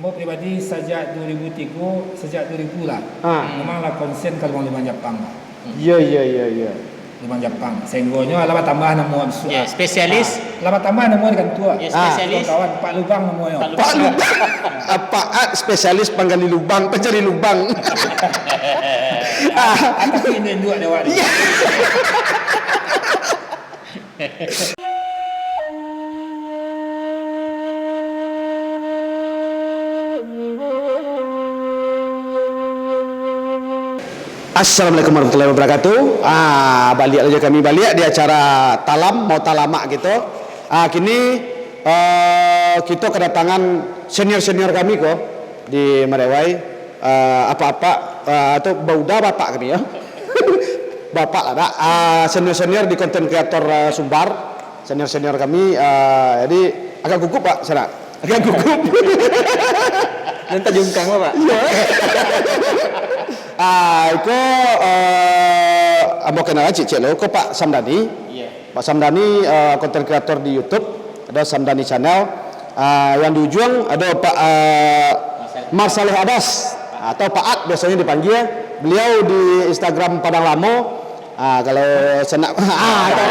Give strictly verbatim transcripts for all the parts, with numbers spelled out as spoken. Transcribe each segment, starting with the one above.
Ambo pribadi sajak dua ribu tigo, sajak dua ribu lah. Ha. Memang lah konsen ka lubang-lubang Japang lah. Iya, iya, iya, iya. Lubang Japang. Sehinggonyo lah batambah namo abis tu lah. Ya, spesialis. Ah, lah batambah namo di kantua. Ya, spesialis. Kawan-kawan, Pak Lubang namonyo. Pak Lubang. Pak Lubang. Apak spesialis panggali lubang, pencari lubang. Ah, atau induak-induak di awak ni. Iya. Assalamualaikum warahmatullahi wabarakatuh. Ah, baliak lah kami baliak di acara Talam, mau talamak kito. Ah, kini, eh, kito kedatangan senior-senior kami ko di Marewai. Eh, apak-apak, eh, atau bauda bapak kami, yo. Bapak lah, dak? Ah, senior-senior di konten kreator, eh, Sumbar. Senior-senior kami, eh, jadi agak gugup, Pak, sanak. Agak gugup. Nan tajungkang lah, Pak. Iya. Ah, iko, eh, ambo kenalan ciek-ciek lo, ko Pak Samdani. Iya. Pak Samdani, eh, konten kreator di YouTube, ado Samdani Channel. Ah, yang di ujuang ado Pak, eh, Marsaleh Adas atau Pak At biasanya dipanggil. Beliau di Instagram Padang Lamo. Ah, kalau sanak, ah, itu,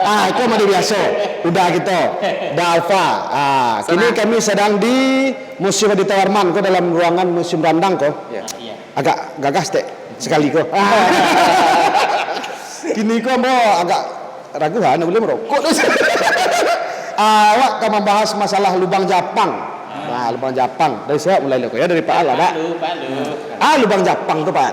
ah, itu mah biaso. Udah gitu. Udah alfa. Ah, kini kami sedang di Museum Aditya Warman ko, dalam ruangan Museum Randang ko. Ya. Agak gagah stek sekali ko. Kini ko ambo agak ragu ha, nak buliah marokok tu. Ah, awak ka mambahas masalah lubang Japang. Nah, lubang Japang. Dari siapa mulai lo ko? Ya, dari Pak Al lah, Pak. Palu, palu. Ah, lubang Japang tu, Pak.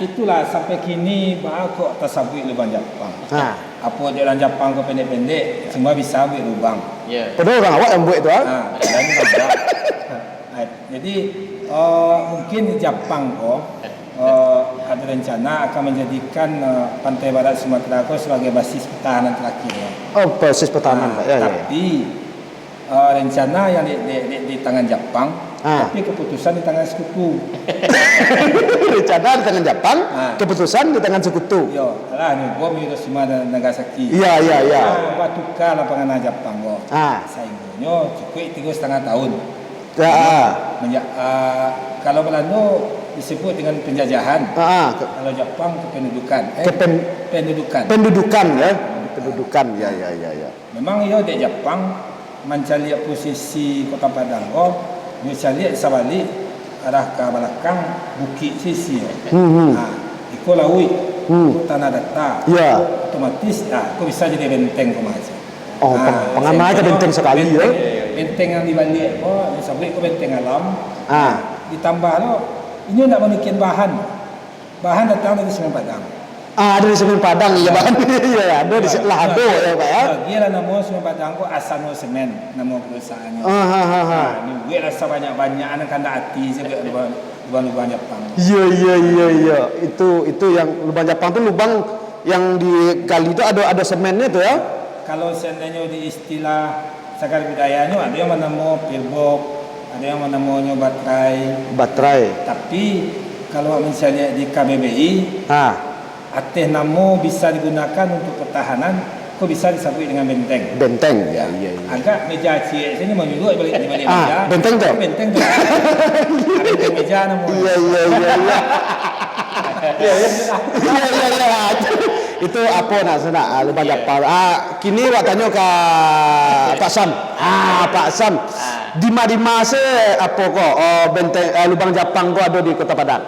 Itulah sampai kini baa kok tasabuik lubang Japang. Ha. Apo je urang Japang ko pendek-pendek, cuma bisa buek lubang. Ya. Padahal urang awak yang buek tu, ah. Ha, padahal urang awak. Ha, jadi, eh, mungkin Japang ko, eh, ada rencana akan menjadikan, eh, pantai barat Sumatera ko sebagai basis pertahanan terakhir. Oh, basis pertahanan, Pak. Ya, ya, ya. Tapi, eh, rencana yang di, di, di, di tangan Japang, tapi keputusan di tangan sekutu. Rencana di tangan Japang, keputusan di tangan sekutu. Yo, alah, ni bom Hiroshima dan Nagasaki. Iya, iya, iya. Ah, batuka lah pangana Japang ko. Ah. Sainggonyo cukuik tigo setengah tahun. Ya, ah. Menja-, ah, kalau Belando disebut dengan penjajahan. Ah, ah. Kalau Japang kependudukan. Eh, kepen-, pendudukan. Pendudukan, ya. Pendudukan, ya, ya, ya, ya. Memang iyo dek Japang mancaliak posisi Kota Padang ko, nyo caliak sabalik arah ka balakang bukik sisi. Hmm, hmm. Ha, iko lauik, hmm, iko tanah data, ya, iko otomatis, ha, iko bisa jadi benteng ko mah. Oh, ha, pang-, pangana ka benteng sakali, ya. Benteng, benteng yang di baliak ko, nyo sabuik ko benteng alam. Ha. Ditambah lo, inyo ndak mamikian bahan. Bahan datang dari Semen Padang. Ah, dari Semen Padang, iya, bahan. Iya, ado di se-, lah ado, ya, Pak, ya. Bagilah namo Semen Padang ko Asano Semen, namo perusahaannyo. Ah, ha, ha, ha. Nah, ni bueklah sabanyak-banyak, anak kandak ati sajo buek lubang, lubang-lubang Japang. Iya, iya, iya, iya. Itu, itu yang lubang Japang tu, lubang yang digali tu ado, ado semennyo tu, ya? Kalau seandainyo di istilah Cagar budayanyo, ado yang banamo pillbox, ado yang banamonyo batrai. Batrai. Tapi, kalau awak mancaliak di K B B I, ha, ateh namo bisa digunakan untuk pertahanan, ko bisa disabuik dengan benteng. Benteng, ya, ya, ya. Agak meja ciek sini manyuruak balik di balik meja. Ah, benteng tu? Benteng tu. Benteng meja namo. Iya, iya, iya, iya. Iya, iya, iya. Itu apo nak, sanak, ah, lubang Japang. Ah, kini wak tanyo ka Pak Sam. Ah, Pak Sam. Dima-dima se apo ko, oh, benteng, eh, lubang Japang ko ado di Kota Padang?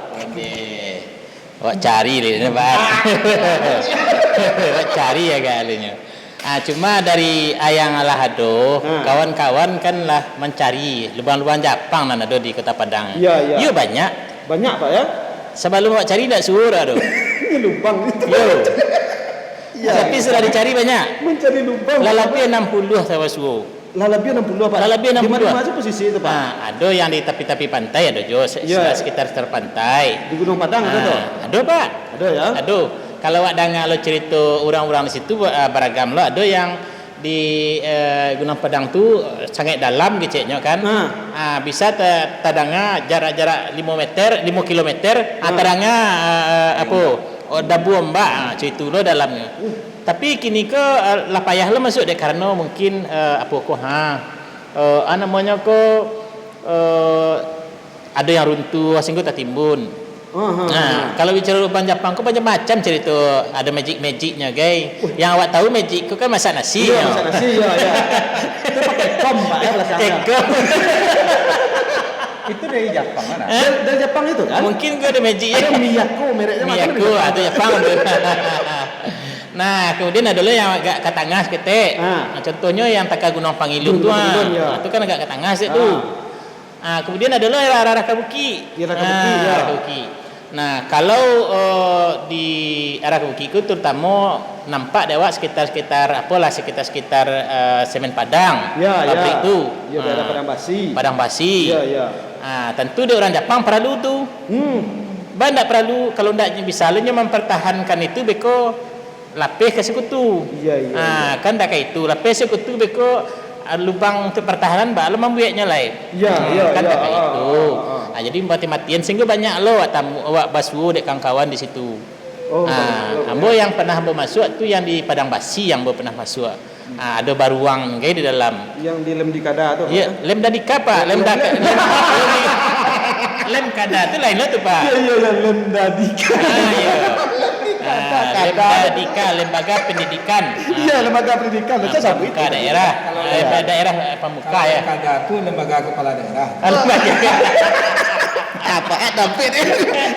Wak cari deh, Pak. Wak cari agak alinyo. Ah, cuma dari ayang lah ado, ha, kawan-kawan kan lah mancari lubang-lubang Japang nan ado di Kota Padang. Iya, iya. Iyo banyak. Banyak, Pak, ya? Sabalum awak cari, ndak suo dah tu. Ini lubang itu. Yo. Iya. Tapi sudah dicari banyak. Mencari lubang. Lah labiah anam puluah sawa suo. Lah labiah anam puluah, Pak. Lah labiah anam puluah. Di mana-mana aja posisi itu, Pak. Ah, ado yang di tapi-tapi pantai, ado jo se-, iya, sekitar-sekitar pantai. Di Gunung Padang ada tu? Ah, ado, Pak. Ado, ya? Ado. Kalau awak danga lo cerito urang-urang di situ, ah, baragam lo. Ado yang di, eh, Gunung Padang tu, eh, sangaik dalam keceknyo kan. Ha. Ah, bisa ta-, tadanga jarak-jarak limo meter, limo kilometer, ah, ha, tadanga, ah, ah, apo, oh, dabu ombak, ah, cak itu lo dalamnyo. Uh. Tapi kini ko, ah, lah payah lo masuk dek karano mungkin, eh, apo ko, ha, eh, ah, namonyo ko, eh, ado yang runtuh, sahinggo tatimbun. Aha. Nah, kalau bicara lubang Japang ko macam-macam carito, ado magic-magicnyo, gai. Yang awak tahu magic ko kan masak nasi, Iyo, yo. Masak nasi, yo, yo. Itu pakai kom, Pak, ya, belakangnya. Pakai kom. Itu dari Japang, kan? Hah? Dari, dari Japang itu, kan? Mungkin ko ado magic, ya. Ado Miyako mereknya, macam Miyako, Japang. Ah, tu Japang tu. Nah, kemudian ado lo yang agak ka tangah saketek. Ah. Nah, contohnyo yang taka Gunuang Pangilun tu, Gunuang Pangilun, ah. Ya. Nah, tu kan agak ka tangah saketek tu. Ah. Ah, kemudian ado lo arah-arah ka bukik. Di arah ka bukik, Ah, ya. Arah ka bukik. Nah, kalau, eh, di arah ka bukik tu terutamo nampak dek awak sekitar-sekitar, apolah, sekitar-sekitar, eh, Semen Padang, Ya, pabrik ya. tu. Ya, daerah Ah, Padang Basi. Padang Basi. Ya, ya. Ah, tentu dek urang Japang paralu tu. Hmm. Ba ndak paralu, kalau ndak bisa lo nyo mempertahankan itu beko lapeh ka sikutu. Iya, iya, Ah, iya. Kan ndak ka itu, lapeh sikutu beko, ah, lubang untuk pertahanan, ba lo mambueknyo lai. Iya, Ah, iya, kan iya. ndak ka Ah, itu. ah, ah, ah. Ah, jadi mati-matian sehingga banyak lo awak tamu, awak basuo dek kawan-kawan di situ. Oh, Ah, baik, baik, ambo baik. yang pernah ambo masuk tu yang di Padang Basi yang ambo pernah masuk. Ah, ado baruang gai di dalam. Yang di Lemdikada tu, Pak, Iya, ya? Lemdadika, Pak. Lem, Lemda-, lem, lem, Lemkada tu lain lo tu, Pak. Iya, iya, iya, Lemdadika. Ah, iya. Lemdikada, Ah, kada. Lemdadika, Lembaga Pendidikan. Iya, Ah, Lembaga Pendidikan. Ah, Macam siapa itu? Pemuka daerah. Kalau Ah, Lemda-, daerah, eh, pemuka, kalau ya. Lemkada tu Lembaga Kepala Daerah. Ah, Lembaga. Apa, ah, dapik dia.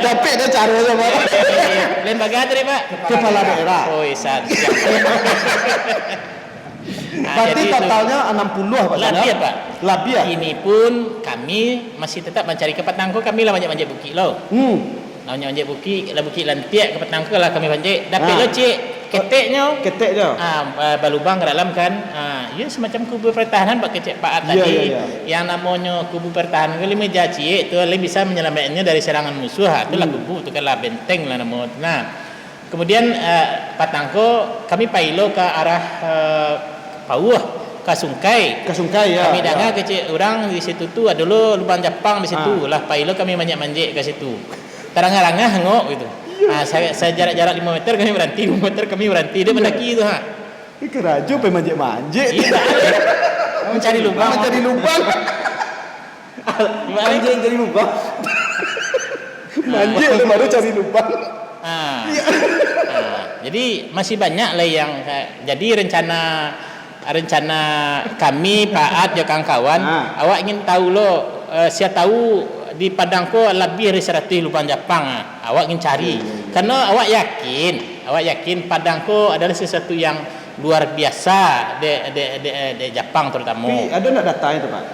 Dapik dia cara dia, Pak. Lembaga tadi, Pak? Kepala Kepala daerah. daerah. Oh, isan. Siap. Ah, Berarti jadi itu totalnya enam puluh, Pak, Labiah, sana? Pak. Labiah? Kini pun kami masih tetap mancari ka patang ko, kami lah manjek-manjek bukik lo. Hmm. Lah manjek-manjek bukik, lah bukik lantiak ka patang ko lah kami manjek. Dapek Ah. lo ciek keteknyo. Keteknyo. Ah, ba-, balubang ka dalam kan. Ah, iyo semacam kubu pertahanan, Pak, kecek Pak At Iya, tadi. iya, iya. Yang namonyo kubu pertahanan ko lai meja ciek tu, lai bisa menyelamatkannya dari serangan musuh. Ah, itulah Hmm. kubu tu kan lah, benteng lah namo tu. Nah, Kemudian, eh, patang ko kami pai lo ka arah, eh, Pauh, ka Sungkai. Ka Sungkai, ya, Kami ya. danga kecek urang di situ tu ado lo lubang Japang di situ. Ah. Lah pai lo kami manjek-manjek ka situ. Tarangah-rangah angok gitu. Iya. Ah, sa-, sajarak-jarak limo meter kami baranti, limo meter kami baranti. Dia Iya. mandaki tu, ha. Ih, karajo pai manjek-manjek. Iya. Mancari lubang. Mancari lubang. Gimana? Manjek cari lubang. Manjek tu baru cari lubang. Ah. Iya. Ah, jadi masih banyak lah yang, eh, jadi rencana, rencana kami, Pak At, jo kawan-kawan, Ah. awak ingin tahu lo, eh, sia tahu di Padang ko labiah dari saratuih lubang Japang, ah. Awak ingin cari. Iya, iya, iya. Karena awak yakin, awak yakin Padang ko adalah sesuatu yang luar biasa dek, dek, dek, dek Japang terutama. Tapi ada ndak data itu, Pak?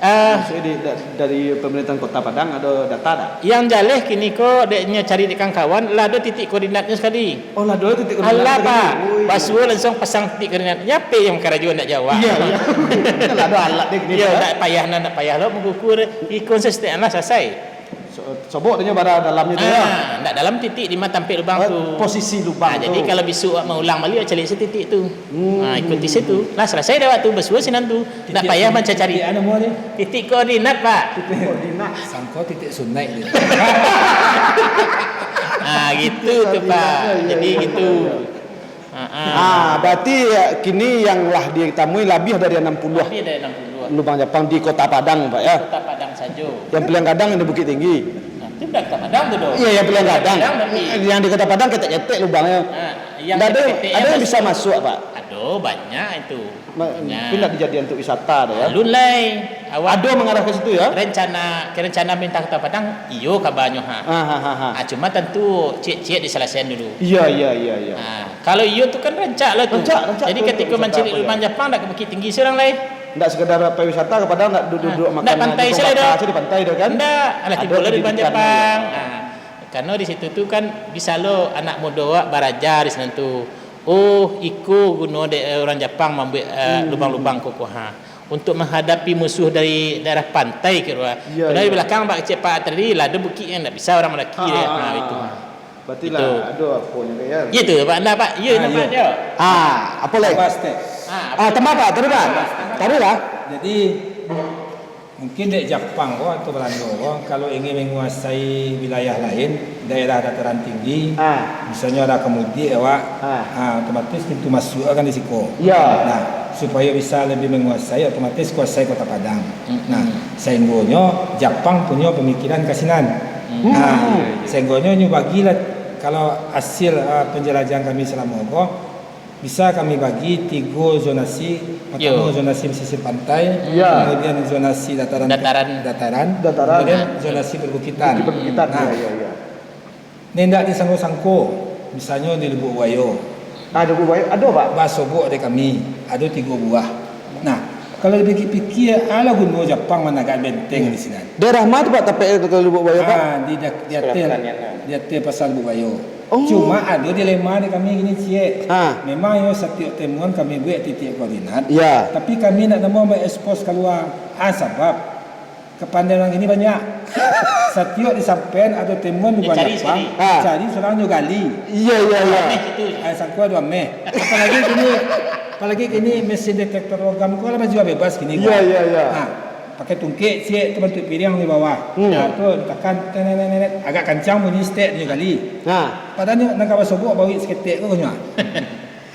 Ah. Maksudnya di, da-, dari pemerintahan Kota Padang ada data tak? Yang jaleh kini ko, dek nyo cari dek kawan-kawan, lah ado titik koordinatnyo sekali. Oh, lah ado titik koordinat Alah, sekali? Pak. Oh, iya. Basuo langsung pasang titik koordinat. Nyape yang karajo ndak jawab? Iya, iya. Lah ado alat deh kini, Iya, Pak. ndak payah, nah, ndak payah lo mengukur. Ikon sistem lah selesai. So-, sobok tu nyo bara dalamnyo tu, ya? Ah, ndak dalam titik di ma tampek lubang Oh, tu. posisi lubang Ah, tu. jadi kalau besok awak maulang balik, awak caliak satitik tu. Hmm. Ah, ikuti situ. Lah, selesai dah awak tu, basuo sinan tu. Ndak Titik payah tu, mancari. titik anu mau ni? Titik koordinat, Pak. Titik koordinat. Sangko titik sunat je. Ah, gitu Titik tu, Pak. koordinatnya, iya, Jadi iya, gitu. iya. Ha, ha. Ah, berarti, ya, kini yang lah ditamui labiah dari enam puluh Lebih dari enam puluh. lubang Japang di Kota Padang, Pak, ya? Kota Padang sajo. Yang paling gadang di Bukittinggi. Nah, itu dah Kota Padang tu, doh. Iya, yang paling gadang. Padang, tapi Yang di Kota Padang ketek-ketek lubangnya. Nah, yang Nggak ada, ketek-ketek ada yang yang bisa masuk. masuk, Pak? Aduh, banyak itu. Ma-, Nah. Tapi ndak dijadian untuk wisata tu, ya? Alun lai. Awak Ado mengarah ke situ, ya? Rencana, ke rencana pemerintah Kota Padang, iyo kabanyo, ha. Ah, ha, ha, ha. Ah, cuma tentu ciek-ciek diselesaikan dulu. Iya, iya, iya, iya. Ah, kalau iyo tu kan rancak lah tu. Rancak, rancak Jadi tu ketika untuk mancari wisata, lubang ya. Japang, ndak ka Bukittinggi surang lai. Ndak sekadar pariwisata ke Padang, ndak duduk-duduk Ah, makan ndak pantai nasi saja, bakar Pak. saja di pantai tu kan? Ndak, alah Ada tibo lah di Bukit Japang. Tinggi. Ah. Karena di situ tu kan bisa lo anak mudo awak baraja di sinan tu. Oh, iko guno dek, eh, urang Japang mambuek, eh, Hmm. lubang-lubang ko ko, ha. Untuk menghadapi musuh dari daerah pantai kiro. Iya, Karena di iya. belakang Pak Kecek Pak tadi, lah ada bukit yang ndak bisa orang mendaki Ah, dia. ah, Ha, ah, itu. ah. Berarti Itu. lah ada apa ni, ya? Iya tu, Pak. Anda, Pak. Ya, Ah, nampak iya. dia. Ah, apa lagi? Tambah step. Ah, Ah, tambah, Pak. Terus, Pak. Tambah step. Taruhlah. Jadi, Mungkin dek Japang ko atau Balando ko, kalau ingin menguasai wilayah lain, daerah dataran tinggi, Ah. misalnyo arah ka mudik awak, Ah. ah, otomatis pintu masuk kan di siko. Ya. Nah, Supayo bisa labiah manguasai, otomatis kuasai Kota Padang. Nah, sainggonyo Japang punyo pamikiran ka sinan. Nah, sainggonyo nyo bagilah, kalau hasil, ah, panjalajahan kami salamo ko, bisa kami bagi tigo zonasi. Partamo, zonasi pesisir pantai, kemudian zonasi dataran, dataran, dataran, kemudian zonasi perbukitan. Perbukitan, nah, ya, ya, ya. Indak disangko-sangko, misalnyo di Lubuk Buayo. Ah, Lubuk Buayo ado, Pak? Basobok dek kami, ado tigo buah. Nah, kalau dipikia-pikia, alah guno Japang managak benteng di sinan. Daerah ma tu, Pak, tapek tu, Lubuk Buayo, Pak? Ah, di, di ateh, di ateh Pasar Lubuk Buayo. Oh. Cuma ado dilema di kami gini, ciek. Ha. Memang yo satiok temuan kami buek titik koordinat. Ya. Tapi kami ndak namuah maekspos kalua. Ah, sabab kapandaian urang ini banyak. Satiok disampaian atau temuan di Japang, cari surang jo gali. Iya, iya, iya. Ameh situ. Ah, sangko ado ameh. Apalagi kini, apalagi kini mesin detektor logam ko lah bajual bebas kini ko. Iya, iya, iya. Nah, pakai tungkek ciek tu bantuak piriang di bawah. Hmm. Nah, tu ditakan, tenet, tenet, tenet, agak kancang bunyi stek di gali. Nah. Padahal nyo nan ka basobok bawik saketek ko nyo.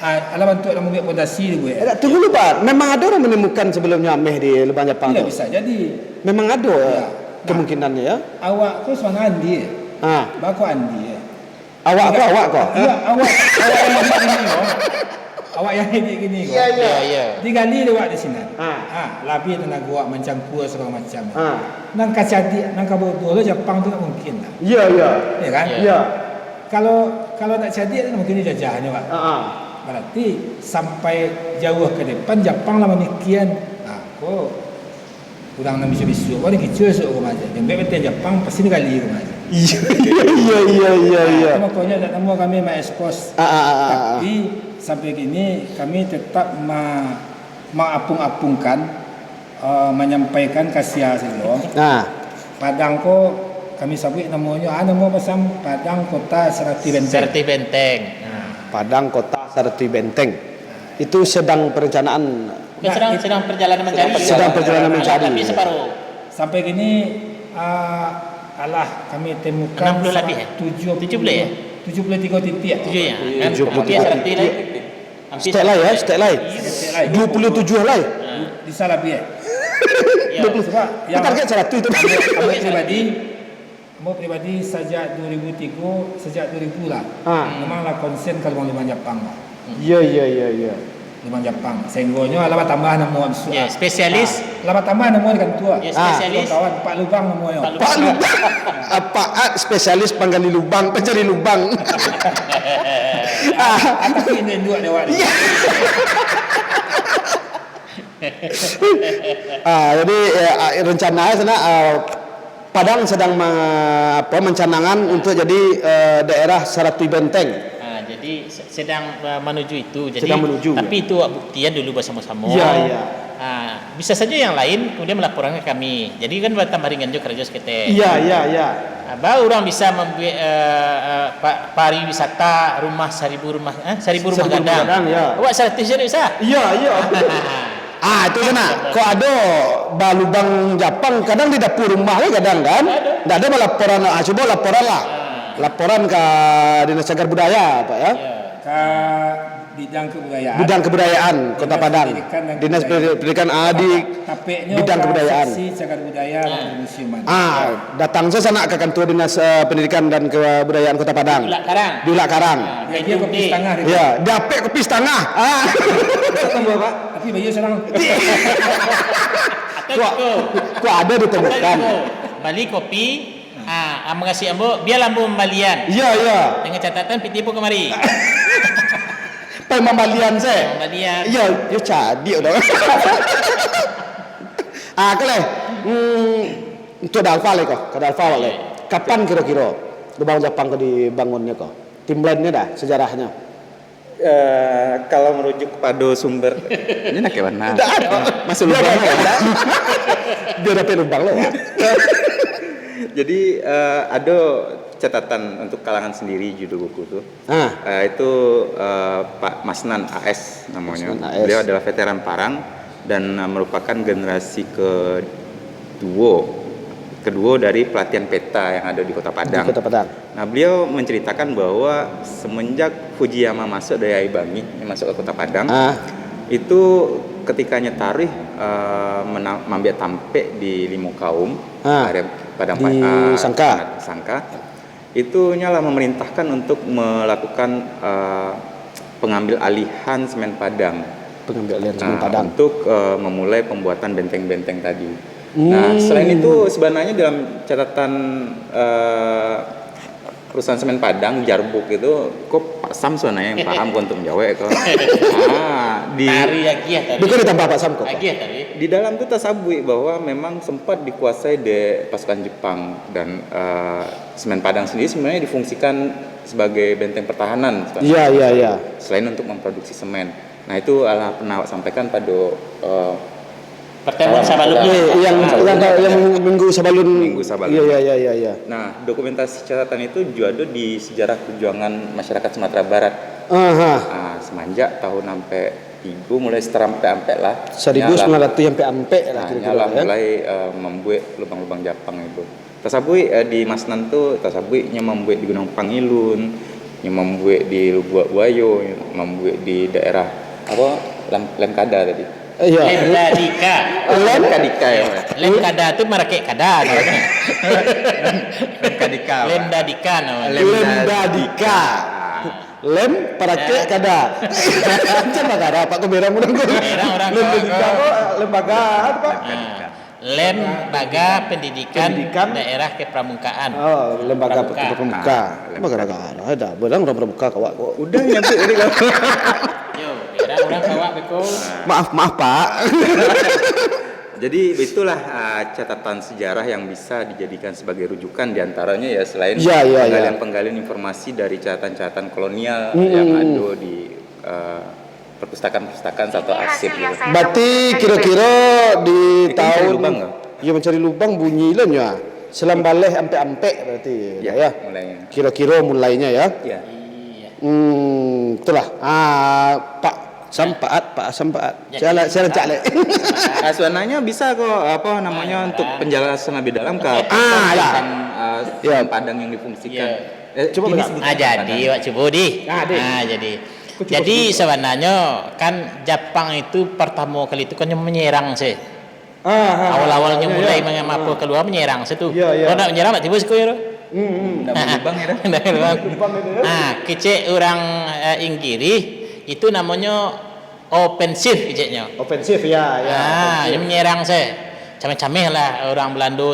Ah, alah bantuak lah mambuek pondasi tu, buek. Eh, tunggu dulu, Pak. Memang ado urang manemukan sabalumnyo ameh di Lubang Japang tu? Iyo, bisa jadi. Memang ado, eh, kemungkinannyo, yo? Awak ko sabananyo andi, eh. Ha. Bako andi, eh. Awak ko, awak ko? Iyo, awak, awak yang iduik kini ko. Awak yang iduik kini ko. Iyo, iyo. Iyo, iyo. Digali dek awak di sinan. Ha. Ha, labiah tanago awak mancangkua sagalo macam. Ha. Nan ka cadiak, nan ka bodoh lo Japang tu ndak mungkin lah. Iyo, iyo. Iyo kan? Iyo. Kalau, kalau ndak cadiak tu mungkin dijajahnyo, Pak. Ha, ha. Barati sampai jauah ka depan Japang lah mamikian. Nah, ko urang nan bisuak-bisuak, ko nan kicuah esok ko mah. Jembek benteng Japang, pasti digali ko mah. Iyo, iyo, iyo, iyo, iyo, iyo. Nah, itu makonyo ndak namuah kami maekspos. Ah, ah, ah, ah, ah. Tapi sampai kini kami tetap ma-, maapung-apungkan, eh, manyampaikan ka sia sajo. Nah. Padang ko kami sabuik namonyo, ah, namo pasang Padang Kota Saratuih Benteng. Saratuih Benteng. Nah. Padang Kota Saratuih Benteng. Itu sedang perencanaan. Sedang, sedang perjalanan mencari. Sedang perjalanan mencari. Tapi separuh. Sampai kini, ah, alah kami temukan enam puluh lebih, eh? Tujuh puluh, tujuh puluh, ya? Tujuh puluh tiga titik. Tujuh, ya? Tujuh puluh tiga titik. Hampir seratus lah. Stek lai, ya, stek lai. Iya, stek lai. Dua puluh tujuh lai. Bisa lebih, eh? Iya. Dua puluh. Sebab yang target seratus tu. Ambo, ambo pribadi, ambo pribadi sajak dua ribu tiga, sajak dua ribu lah. Ah. Memang lah konsen ka lubang-lubang Japang lah. Iya, iya, iya, iya. Lubang Japang. Sainggonyo lah batambah namo bisuak. Ya, spesialis. Ah, lah batambah namo di kantua. Ya, spesialis. Kawan, Pak Lubang namonyo. Pak Lubang. Pak Lubang. Apa, ah, spesialis panggali lubang, pencari lubang. Ah, tapi induak-induak dek awak ni. Iya. Ah, jadi, eh, ah, rencana sanak, ah, Padang sedang ma-, apa, mencanangan untuk jadi, eh, daerah Saratuih Benteng. Ah, jadi se-, sedang, eh, manuju itu. Jadi, sedang menuju, tapi ya, itu awak buktian dulu basamo-samo. Iya, iya. Ah, bisa saja yang lain kemudian melaporkan ke kami. Jadi kan batambah ringan jo karajo saketek. Iya, iya, iya. Ah, baru urang bisa mambuek, eh, eh, pa-, pariwisata rumah saribu rumah, eh, saribu rumah gadang. Saribu rumah gadang, ya. Awak saratuih sajo bisa? Iya, iya. Ah, itu sanak. Kok ado balubang Japang, kadang di dapur rumah lai kadang kan? Ado. Ndak ado balaporan, ah, cubo laporan lah. Ah. Laporan ka Dinas Cagar Budaya, Pak, ya. Ya. Ka Bidang Kebudayaan. Bidang Kebudayaan Kota Padang. Dinas Pendidikan dan Kebudayaan. Dinas Pendidikan, ah, di bidang kebudayaan. Tapeknyo ka Seksi Cagar Budaya dan Permusiuman. Ah, datang sajo sanak ka kantua Dinas, eh, Pendidikan dan Kebudayaan Kota Padang. Di Ulak Karang. Di Ulak Karang. Ah, jadi, kopi satangah. Ya, dapek kopi satangah. Ah. Bisa tambah, Pak. Tapi bayar surang. Atau kok, kok ado ditemukan? Atau kok, bali kopi, ah, ah, mangasuik ambo, biarlah ambo mambalian. Iya, iya. Dengan catatan pitih ambo kamari. Pai mambalian se. Mambalian. Iya, yo cadiak dah. Ah, ko lai. Hmm, untuak Dalfa lai ko, ka Dalfa lai. Kapan kiro-kiro lubang Japang ko dibangunnyo ko? Timeline-nyo dah, sejarahnyo. Eh, kalau merujuk kepada sumber, ini nak ke mana? Dah, dah. Masuk lubang lah, ya? Biar dapek lubang lah, ya. Jadi, eh, ada catatan untuk kalangan sendiri judul buku tu. Ah. Eh, itu, eh, Pak Masnan A S namanya. Masnan A S. Beliau adalah veteran parang dan, eh, merupakan generasi kedua, kedua dari pelatihan peta yang ada di Kota Padang. Di Kota Padang. Nah, beliau menceritakan bahwa semenjak Fujiyama masuk dari Aibami, masuk ke Kota Padang, ah, Itu ketika nyo taruih, eh, mena-, mambiak tampek di Limo Kaum, Ah, area Padang di Pa-, ah, Sangka. Sangka, itu nyo lah memerintahkan untuk melakukan, eh, pengambil alihan semen Padang. Pengambil alihan semen Nah, Padang. Untuk, eh, memulai pembuatan benteng-benteng tadi. Hmm. Nah, selain itu, sebenarnya dalam catatan, eh, perusahaan semen Padang, Jarbuk itu, kok Pak Sam sebenarnya yang paham kok untuk menjawab kok. Ah, di Tari agiah tari. Bukan ditambah Pak Sam kok. Agiah tari. Di dalam tu tasabuik bahwa memang sempat dikuasai dek pasukan Jepang dan, eh, semen Padang sendiri sebenarnya difungsikan sebagai benteng pertahanan sebenarnya. Iya, iya, iya. Selain untuk memproduksi semen. Nah, itu alah pernah awak sampaikan pada, eh, Pertemuan kawan- sabalun. Eh, yang Sabalun. yang yang minggu sabalun. Minggu sabalun. Iya, iya, iya, iya, iya. Nah, dokumentasi catatan itu juga ada di sejarah perjuangan masyarakat Sumatera Barat. Aha. Ah, semenjak tahun sampai tiga, mulai setelah sampai ampek lah. Seribu sembilan ratus sampai ampek lah Nah, kira-kira, nyalah ya. Mulai, eh, membuat lubang-lubang Japang itu. Tasabuik, eh, di Masnan tu, tasabuik nyo mambuek di Gunung Pangilun, nyo mambuek di Lubuak Buayo, nyo mambuek di daerah apa? Lam-, Lemkada tadi. Eh, iya. Lemdadika. Lemkadika ya. Mas? Lemkada tu marakek kada namanya. Lemkadika. Pak. Lemdadika namanya. Lemdadika. Lem parakek kada. Macam mana kada Pak kau berang urang kau. Berang urang Lemdadika kau. Kau lembaga apa? Ah. Lembaga Pendidikan, Pendidikan. Daerah Kepramukaan. Oh, lembaga Pramuka. kepramuka. Ah, Lembaga kada. Ada, berang urang pramuka kau. Udah nyampe tadi kau. Yo, berang urang kawak beko. Maaf, maaf Pak. Jadi itulah, ah, catatan sejarah yang bisa dijadikan sebagai rujukan, di antaranya ya selain Ya, ya, ya. penggalian-penggalian informasi dari catatan-catatan kolonial Mm-mm. yang ada di, eh, perpustakaan-perpustakaan atau arsip gitu. Berarti kira-kira di Itu mencari tahun lubang kah? Ya, mencari lubang bunyi lah nyo. Selambaleh ampek-ampek berarti Ya, ya. Mulainya. Kira-kira mulainya ya. Ya. Hmm, itulah. Ah, Pak Sampaat, Pak Sampaat. Jadi, Siapa, siapa cak lek? Ah, sebenarnya bisa kok apa namanya untuk penjelasan lebih dalam ke Ah, ya. tentang, eh, Ya. Padang yang difungsikan. Ya. Eh, Coba ini bilang. sebutan Ah, jadi Padang. Wak Cubo di. Ah, di. Ah, jadi. Cubo Jadi dulu. Sebenarnya kan Japang itu pertama kali itu kan menyerang sih. Ah, ah, Awal-awalnya ya, mulai ya. mengapa keluar menyerang situ. Ya, ya. Kalau nak menyerang, tiba siko ya. Hmm, hmm. Nak berlubang ya dah. Nak berlubang. Lubang itu ya. Ah, kecek orang, eh, Inggirih itu namanya ofensif keceknya. Ofensif ya, ya. Ah, dia menyerang saya. Cameh-cameh lah orang Belanda,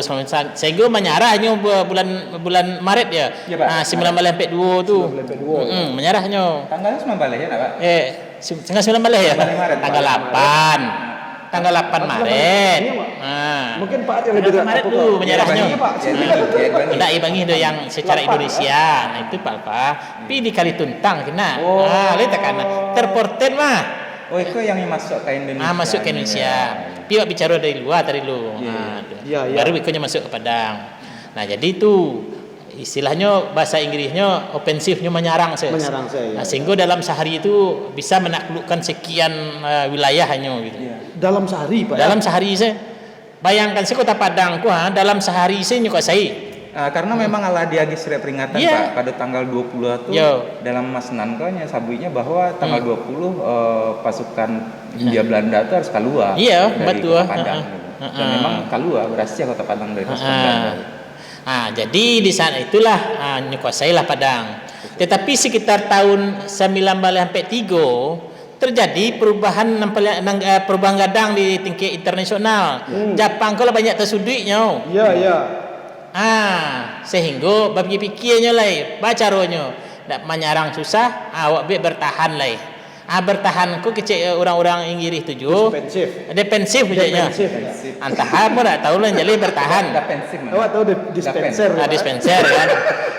sehingga menyarahnya bu-, bulan bulan Maret ya. Ya, Pak. Ah, sembilan belas sampai dua tu. Sembilan belas sampai dua, ya. Mm-mm, menyarahnyo. Tanggal sembilan belas ya, nak, Pak? Eh, se-, tanggal sembilan belas ya? Sembilan belas Maret. Tanggal delapan. Tanggal delapan Maret. Iya, Pak. Ah. Mungkin Pak yang lebih Tanggal Maret apa tu kok? menyarahnyo. Iya, Pak. Sini Iya, kan? Pak. Ndak, ibangih do yang secara Lapan, Indonesia. Nah, itu Pak Alfa. Pi di Kalituntang kena. Oh. Ah, lihat kan. Terporter mah. Oh, itu yang masuk ke Indonesia. Ah, masuk ke Indonesia. Pi awak bicara dari luar tadi lu. Iya. Ah, tu. Iya, iya. Baru ikonyo masuk ke Padang. Nah, jadi itu istilahnyo bahasa Inggrisnyo ofensifnyo menyerang se. Menyerang se, iya. Nah, sehingga dalam sehari itu bisa menaklukkan sekian, eh, wilayah hanyo gitu. Iya. Dalam sehari, Pak. Dalam sehari se. Bayangkan se Kota Padang ko ha, dalam sehari se nyo kuasai. Ah, karena memang alah diagih surat peringatan, Iya. Pak, pada tanggal dua puluh tu Yo. dalam Masnan ko nyo sabuiknya bahwa tanggal Hmm. dua puluh, eh, pasukan India Belanda tu harus keluar Iya, dari betul. Kota Padang. Heeh. Dan Heeh. memang keluar, berhasil Kota Padang dari pasukan Heeh. Belanda. Ah, jadi di saat itulah, ah, nyo kuasailah Padang. Tetapi sekitar tahun sembilan belas sampai tiga terjadi perubahan nang paliang, nang, eh, perubahan gadang di tingkat internasional. Hmm. Japang ko lah banyak tersuduiknyo. Ya, ya. Ah, sehingga bapikir-pikirnyo lai, bacaronyo nak manyarang susah, ah, awak buek bertahan lai. Ah, bertahan ko kecek, eh, urang-urang Inggirih tu juo. Defensif. Defensif keceknyo. Defensif, ya. Antah apo dak tahu lah, jadi bertahan. Defensif mana? Awak tahu di-, dispenser, Ah, ya, Pak? Dispenser kan.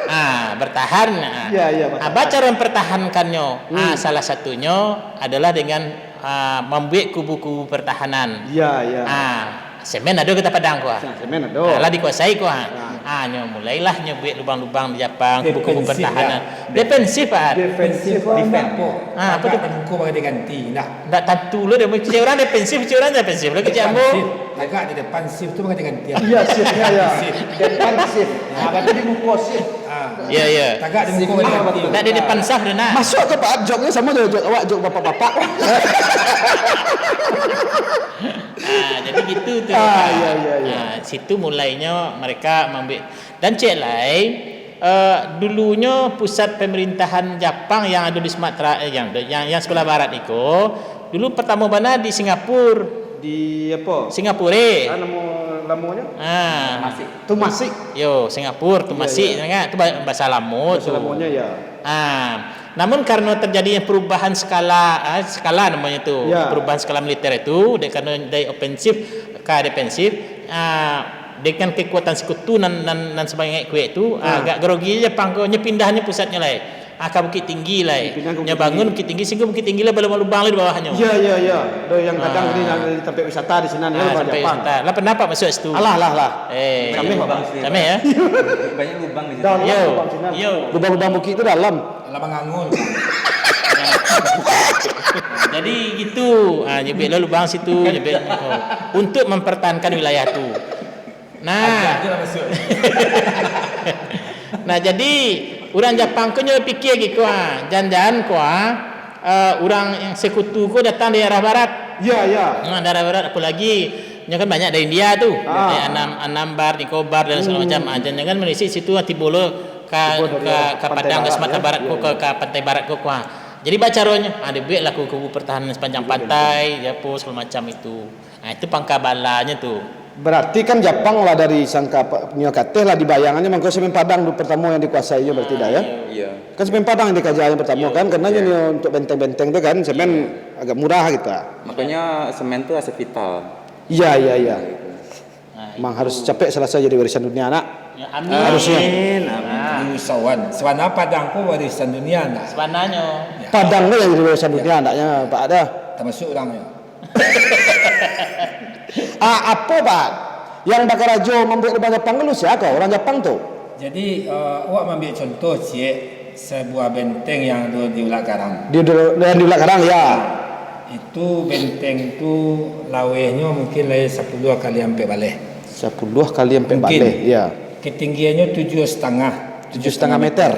Ah, bertahan. Ah. Iya, iya, Ah, bertahan. bacaron pertahankan nyo. Ah, Hmm. salah satunyo adalah dengan, ah, mambuek kubu-kubu pertahanan. Iya, iya. Ah, semen ado Kota Padang ko ah. Nah, semen ado. Ah, lah dikuasai ko ah. Nah. Ah, nyo mulailah nyo buek lubang-lubang di Japang, kubu-kubu Defensif, pertahanan. ya. Defensif ah. Defensif. Defensif. Defensif. Apa? Ah, apa tu? Agak di muka bagi dia ganti. Nah. Ndak tantu lo dia, cik orang defensif, cik orang defensif lo kecek ambo. Defensif. Agak di depan shift tu bagi dia ganti. Iya, shiftnya ya. Shift. Depan shift. Nah, berarti di muka shift. Ya, ya. Tagak di muko. Tak ada depan saf dah nak. Masuk tu, Pak, joknyo samo jo jok awak, jok bapak-bapak. Ah, jadi gitu tu. Ah, ya, ya, ya. Ah, situ mulainyo mereka mambuek. Dan cek lai, eh, dulunyo pusat pemerintahan Japang yang ada di Sumatera, eh, yang, yang, yang sebelah barat iko, dulu pertama bana di Singapura. Di apa? Singapura, eh. Ah, nama lamonyo? Ah. Masih. Tu masih. Yo, Singapura tu masih, kan? Tu ba-, bahasa lamo tu. Bahasa lamonyo, ya. Ah, namun karena terjadinya perubahan skala, ah, skala namanya tu, perubahan skala militer itu, dek karena dari ofensif ke defensif, ah, dengan kekuatan sekutu nan, nan, nan sebanyak kuat tu, ah, agak grogi Japang ko, nyo pindahnyo pusatnyo lai. Ah, ka Bukittinggi lai. Nyo bangun Bukittinggi, sehingga Bukittinggi lah balubang-lubang lai di bawahnyo. Iya, iya, iya. Do yang gadang di, di tampek wisata di sinan, ya, tampek wisata. Lah, pernah Pak masuk situ? Alah, lah, lah. Eh, cameh, Pak. Cameh, ya? Banyak lubang di situ. Dalam lubang sinan. Lubang-lubang bukik tu dalam. Alah, mangangul. Jadi gitu, ah, nyebek lo lubang situ, nyebek, oh, untuk mempertahankan wilayah tu. Nah. Nah, jadi urang Japang ko nyo pikir giko, ah, jan-jan ko, ah, eh, urang sekutu ko datang dari arah barat. Iya, iya. Nah, dari arah barat, apolagi nyo kan banyak dari India tu. Ah. Dari Anam, Anambar, Nicobar dan segala macam. Ah, jan-jan kan manisi situ, ah, tibo lo ka, ka, ka Padang, ka Sumatera Barat ko, ka, ka pantai barat ko, kuah. Jadi, bacaronyo, ah, dibuek lah kubu-kubu pertahanan sepanjang pantai, ya, apo, segala macam itu. Ah, itu pangka balanyo tu. Berarti kan Japang lah dari sangka pa-, nyo kateh lah dibayangannyo, mangko Semen Padang tu pertamo yang dikuasainyo berarti dah, ya? Iya. Kan Semen Padang yang dikajanyo pertamo kan, karena nyo untuk benteng-benteng tu kan, semen agak murah gitu, ah. Makanya semen tu aset vital. Iya, iya, iya. Nah, memang itu harus capek salasai jadi warisan dunia, nak. Ya, amin. Harusnya. Amin, amin. Usahawan. Sabana Padang ko warisan dunia, nak? Sabananyo. Ya. Padang ko yang jadi warisan dunia, naknyo, Pak, dah. Termasuk urangnyo. Ah, apo, Pak? Yang bakarajo mambuek lubang Japang tu, sia ko? Urang Japang tu? Jadi, eh, awak maambiak contoh ciek, sebuah benteng yang ado di Ulak Garang. Di, di, yang di Ulak Garang, ya. Itu benteng tu lawehnyo mungkin lai sapuluah kali ampek baleh. Sapuluah kali ampek baleh, ya. Ketinggiannyo tujuah satangah. Tujuah satangah meter.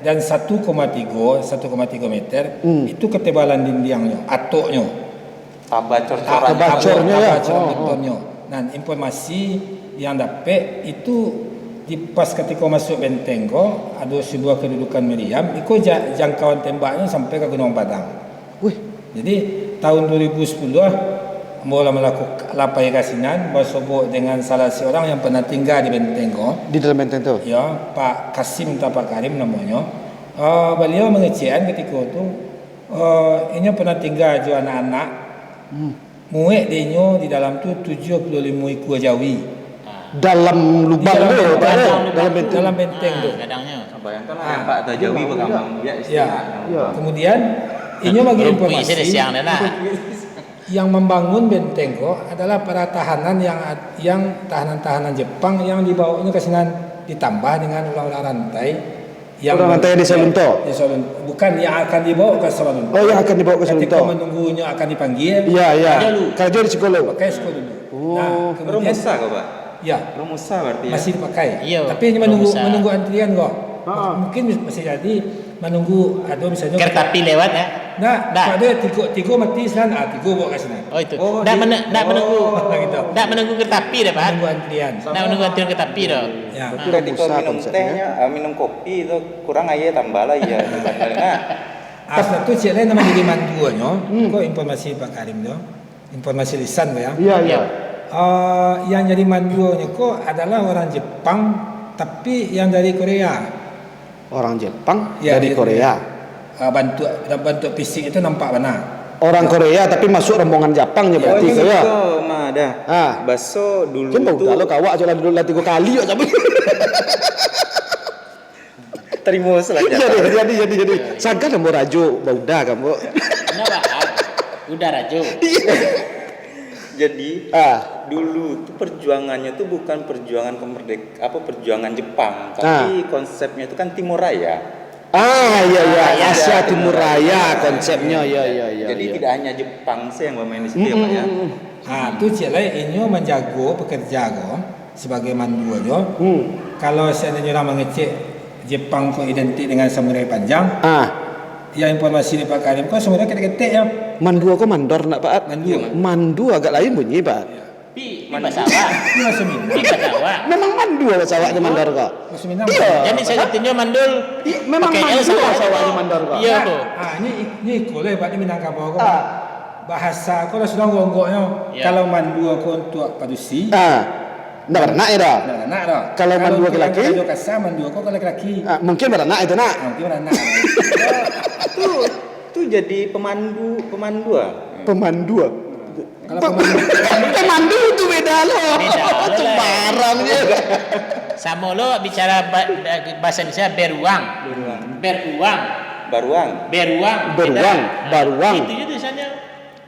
Dan satu koma tigo, satu koma tigo meter, itu ketebalan dindingnyo, atoknyo. Taba cor-coran. Taba cor-coran, ya. Taba cor-coran betonnyo. Nah, informasi yang dapek itu, di pas katiko masuak benteng ko, ado sebuah kedudukan meriam, iko ja-, jangkauan tembaknyo sampai ka Gunuang Padang. Wih. Jadi, tahun dua ribu sepuluh, ambo lah malakuk-, lah pai ka sinan, basobok dengan salah seorang yang pernah tingga di benteng ko. Di dalam benteng tu? Ya, Pak Kasim atau Pak Karim namonyo. Ah, baliau mangecekan katiko tu, eh, inyo pernah tingga jo anak-anak. Hmm. Muek dek inyo di dalam tu tujuah puluah limo ikua jawi. Dalam lubang tu, dalam benteng. Dalam benteng tu. Ah, gadangnyo. Bayangkanlah, ah, nampak tu jawi bakambang biak. Ya. Kemudian, inyo bagi informasi, yang mambangun benteng ko adalah para tahanan yang ad-, yang tahanan-tahanan Jepang yang dibawonyo ka sinan, ditambah dengan urang-urang rantai. Yang urang rantai di Saulunto? Di Saulun-, bukan, yang akan dibawa ke Saulunto. Oh, yang akan dibawa ke Saulunto. Ketika menunggunyo akan dipanggil, iya, iya, karajo dulu. Karajo di siko dulu. Pakai siko dulu. Oh. Nah, kemudian Rumusa ko, Pak? Ya. Rumusa berarti, ya? Masih dipakai. Iya, tapi ini menunggu, rumusa. Menunggu antrian ko. Ha. Mungkin masih jadi menunggu, ado misalnyo kereta api lewat, ya? Ndak, ndak. Ado tigo, tigo mati sinan, ah, tigo bawa ka sinan. Oh, itu. Oh, ndak di-, mene-, ndak menunggu. Oh, gitu. Ndak menunggu kereta api dah, Pak. Menunggu antrian. Ndak menunggu antrian kereta api dah. Ya. Berarti rumusa konsepnya. Minum tehnyo, ah, minum kopi tu, kurang aia tambah lah, iya, di bandar, nah. Ah, sudah tu, ciek lai nan manjadi manduanyo, hmm, ko informasi Pak Karim tu. Informasi lisan ko, ya. Iya, iya. Ah, yang jadi manduanyo ko adalah orang Jepang, tapi yang dari Korea. Orang Jepang, ya, dari Korea. Ah, bantuak, bantuak fisik itu nampak bana. Orang Korea, tapi masuk rombongan Japang nyo berarti, ya. Oh, iyo, mah dah. Ah. Baso dulu tu. Kan bau dah lo kawak je lah dulu lah tigo kali awak cabut. Tarimo salah. Jadi, jadi, jadi, jadi. Sangka namo rajo, bauda kan, Bu? Kenapa? Uda rajo. Iya. Jadi, ah, dulu tu perjuangannya tu bukan perjuangan kemerdek-, apa, perjuangan Jepang, tapi konsepnya tu kan Timur Raya. Ah, iya, iya. Ah, iya, Asia Timur Raya konsepnya, iya, iya, iya. Jadi, iya, tidak hanya Jepang saja yang bermain di situ, ya, Pak, ya? Mm, mm, mm, mm. Ha, tu ciek lai inyo manjago pekerja ko sebagai manduanyo. Hmm. Kalau seandainya urang mangecek, Jepang ko identik dengan samurai panjang. Ah. Yang informasi dari Pak Karim ko samurai ketek-ketek yo. Mandua ko mandor ndak, Pak At? Mandua. Mandua agak lain bunyi, Pak At. Pi, pi bahasa awak. Pi bahasa Minang. Pi bahasa awak. Memang mandua bahasa awak di mandor ko. Bahasa Minang. Iyo. Jadi sabuiknyo mandul. Iyo, memang pakai L mandua salah. Bahasa awak di mandor ko. Iyo. Nah, ah, ini, ini iko lah, Pak, di Minangkabau ko. Ah. Bahasa ko lah sudah gonggoknyo. Iyo. Kalau mandua ko untuak padusi. Ah. Ndak baranak yo doh? Ndak baranak doh. Kalau mandua laki-laki? Kalau karajo kasar, mandua ko ka laki-laki. Ah, mungkin baranak itu, nak. Ah, mungkin baranak. Tu, tu jadi pemandu, pemandua. Pemandua. Kalau Pe-, pemandu. Pemandu tu beda lo. Beda lo lah. Sembarang je. Samo lo bicara ba-, ba-, bahasa Indonesia beruang. Beruang. Beruang. Baruang. Beruang. Beruang. Beda. Baruang. Itu je tulisannya.